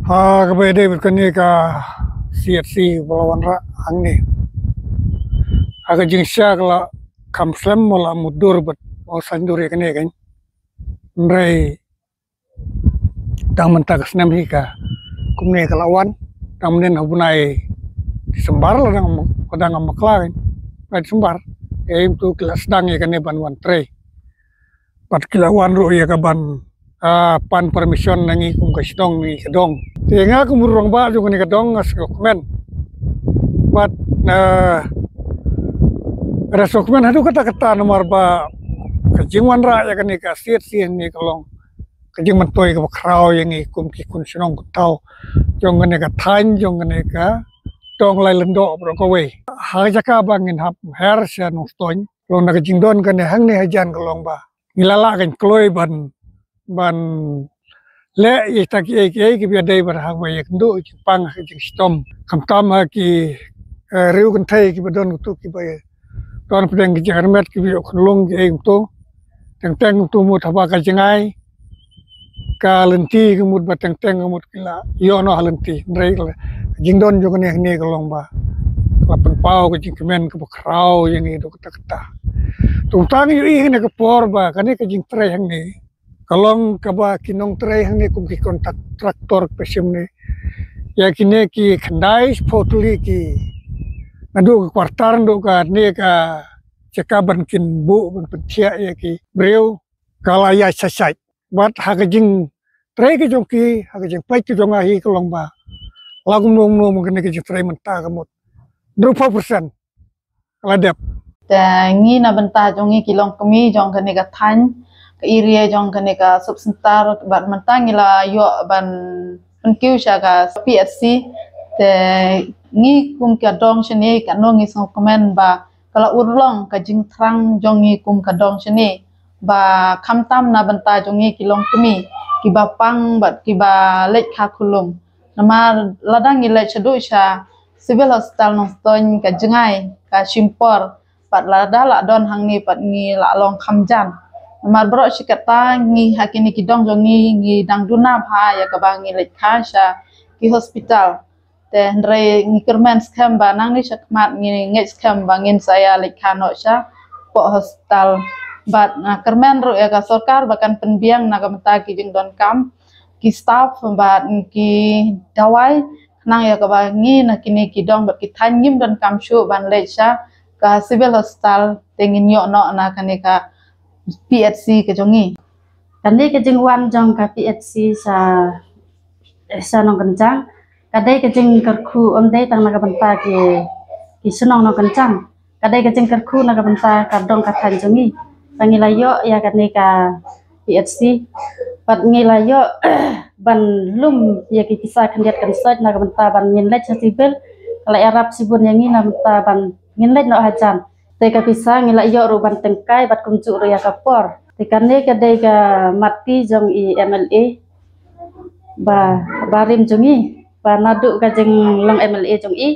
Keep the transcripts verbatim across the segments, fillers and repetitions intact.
Ha kaba ïadei bad kane ka C H C ba la wanrah hangne, ha ka jingshisha ka la kham slem, ba la mutdur bad ba la saiñdur ïa kane kan. Hynrei tang mynta ka snem hi ka kumne ka la wan, tang mynnin ha u bnai December la dang, la dang bakla kan, bnai December. Ïa, ym tu ki la sdang ïa kane ban wan trei. Bad ki la wan ruh ïa ka ban, ah, pan permission na ngi kum ka shnong, ngi ka dong. Te nga kum u rangbah jong kane ka dong nga sngewkmen. Bad, ah, nga sngewkmen haduh katta katta namar ba ka jingwanrah ïa kane ka C H C hangne ka long ka jingmyntoi kaba khraw ïa ngi kum ki khun shnong khun thaw jong kane ka thaiñ, jong kane ka dong Lailyndong baroh kawei. Ha ka jaka ba ngin hap her sha Nongstoiñ, long na ka jingdon kane hangne hajan ka long ba ngi la lah kan kloi ban, ban leh ïa kita kiei kiei kiba ïadei bad ha kaba ïakynduh jingpang ha ka jingshitom, khamtam ha ki, eh, riew kynthei kiba don kumtu, kiba don pdeng ki jinghermet, kiba ïoh khunlung kiei kumtu. Teng teng kumtu mut haba ka jngai ka lynti, ka mut ba teng teng ka mut ki la ïoh noh ha lynti. Hynrei ka la, ka jingdon jong kane hangne ka long ba ka la pynpaw ka jingkmen kaba khraw ïa ngi haduh katta katta. Te kumta ngi ïohi ha kane ka por ba kane ka jingtrei hangne ka long kaba ki nongtrei hangne kum ki kontrak-, kontraktor kiba shim ne, ïa kine ki khyndai shiphew tylli ki, naduh ka quarter, naduh kane ka jaka ban kin buh ban pynthiah ïa ki briew, ka la ïaid shait shait. Bad ha ka jingtrei ka jong ki, ha ka jingpeit ka jong nga hi, ka long ba la kumno kumno kane ka jingtrei mynta ka mut hynriewphew percent ka la dep. Te ngi na bynta jong ngi ki longkmie jong kane ka thaiñ, ka area jong kane ka sub centre, bad mynta ngi la ïoh ban pynkiew sha ka P H C. Te ngi kum ka dong shane, katno ngi sngewkmen ba ka la urlong ka jingthrang jong ngi kum ka dong shane, ba khamtam na bynta jong ngi ki longkmie kiba pang bad kiba leit kha khunlung. Namar lada ngi leit shaduh sha Civil Hospital Nongstoiñ, ka jngai ka shim por, bad lada la don hangne pat ngi la long kham jan. Namar baroh shi katta ngi ha kine ki dong jong ngi, ngi dang duna bha ïa kaba ngi leit kha sha ki hospital. Te hynrei ngi kyrmen skhem ba nangne shakhmat ngi ngeit skhem ba ngin sa ïa leit kha noh shapoh hospital. Bad nga kyrmen ruh ïa ka sorkar ba kan pynbiang na ka bynta ki jingdonkam ki staff bad ki dawai, khnang ïa kaba ngi na kine ki dong bad ki thaiñ ngim donkam shuh ban leit sha ka Civil Hospital, te ngin ïoh noh na kane ka P H C ka jong ngi. Kane ka jingwan jong ka P H C sha, sha Nongkynjang ka dei ka jingkyrkhu, ym dei tang na ka bynta ki, ki shnong Nongkynjang. Ka dei ka jingkyrkhu na ka bynta ka dong ka thaiñ jong ngi. Ba ngi la ïoh ïa kane ka P H C, bad ngi la ïoh ban lum ïa ki pisa khyndiat khynsoit na ka bynta ban ngin leit sha Civil. Ka la ïarap shibun ïa ngi na ka bynta ban ngin leit noh hajan. Te ka pisa ngi la ïoh ruh ban tyngkai bad kumjuh ruh ïa ka por. Te kane ka dei ka mat jong i M L A ba, barim jong i, ba naduh ka jinglong M L A jong i,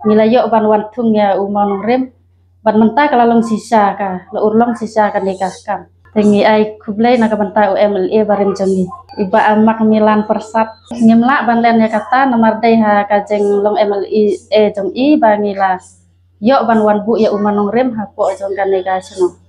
ngi la ïoh ban wan thung ïa u mawnongrim. Bad mynta ka la long shisha, ka la urlong shisha kane ka kam. Te ngi ai khublei na ka bynta u M L A barim jong i, i Bah Makmilan Persat. Ngim lah ban len ïa kata namar dei ha ka jinglong M L A jong i ba ngi la ïoh ban wan buh ïa u mawnongrim hapoh jong kane ka shnong.